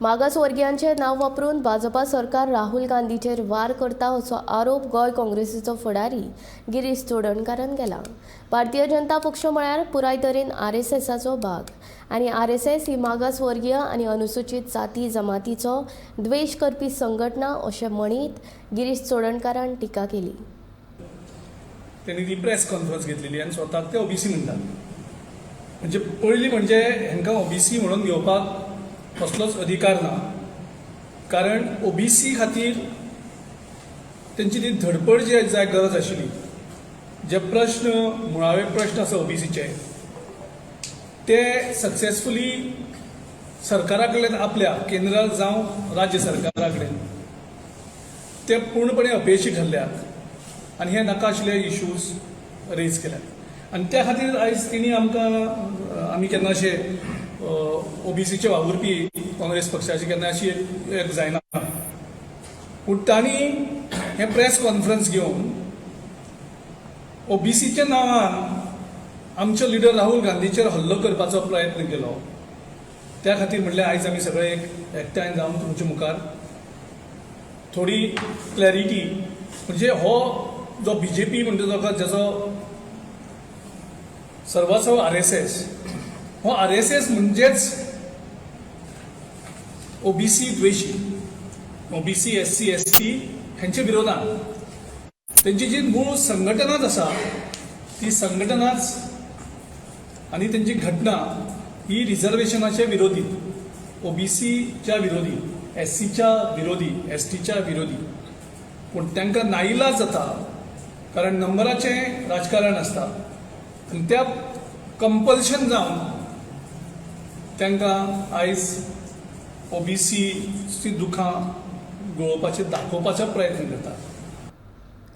मागासवर्गीयांचें नांव वापरून भाजपा सरकार राहुल गांधीचेर वार करता असो आरोप गोंय काँग्रेसीचो फुडारी गिरीश चोडणकारान केला. भारतीय जनता पक्ष म्हळ्यार पुराय तरेन आरएसएसाचो भाग आनी आरएसएस ही मागासवर्गीय आनी अनुसूचित जाती जमातीचो द्वेश करपी संघटना अशें म्हणीत गिरीश चोडणकारान टिका केली. त्यांनी ती प्रेस कॉन्फरन्स घेतलेली आनी स्वताक ते ओबीसी म्हणटात. म्हणजे पयलीं म्हणजे हांकां ओबीसी म्हणून घेवपाक कसलोच अधिकार ना, कारण ओबीसी खातीर तेंची ती धडपड जी जाय गरज आशिल्ली, जे प्रश्न मुळावे प्रश्न आसा ओबीसीचे ते सक्सेसफुली सरकारा कडल्यान, आपल्या केंद्र जावं राज्य सरकारा कडेन ते पूर्णपणे अपेशी ठरल्यात आनी हे नाका आशिल्ले इश्यूज रेज केल्यात. आनी त्या खातीर आयज तेणी आमकां, आमी केन्ना अशे ओबीसीचे वावुरपी काँग्रेस पक्षाचे केन्ना अशी एक जायना, पूण तांणी हें प्रेस कॉन्फरन्स घेवन ओबीसीच्या नांवान आमचे लिडर राहुल गांधीचेर हल्लो करपाचो प्रयत्न केलो. त्या खातीर म्हणल्यार आयज आमी सगळे एक एकठांय जावन तुमचे मुखार थोडी क्लॅरिटी, म्हणजे हो जो बीजेपी म्हणटा तो ज्याचो सर्वस्व आरएसएस, हो आरएसएस म्हणजेच ओबीसी द्वेशी, ओबीसी, एससी, एसटी हेंच्या विरोधात तेंची जी मूळ संघटनाच आसा ती संघटनाच आनी तेंची घटना ही रिझर्वेशनाच्या विरोधी, ओबीसीच्या विरोधी, एससीच्या विरोधी, एसटीच्या विरोधी. पूण तांकां नाईलाज जाता, कारण नंबराचें राजकारण आसता आनी त्या कंपल्शन जावन तांकां आयज ओबीसीची दुखां गळोवपाचे, दाखोवपाचो प्रयत्न करतात.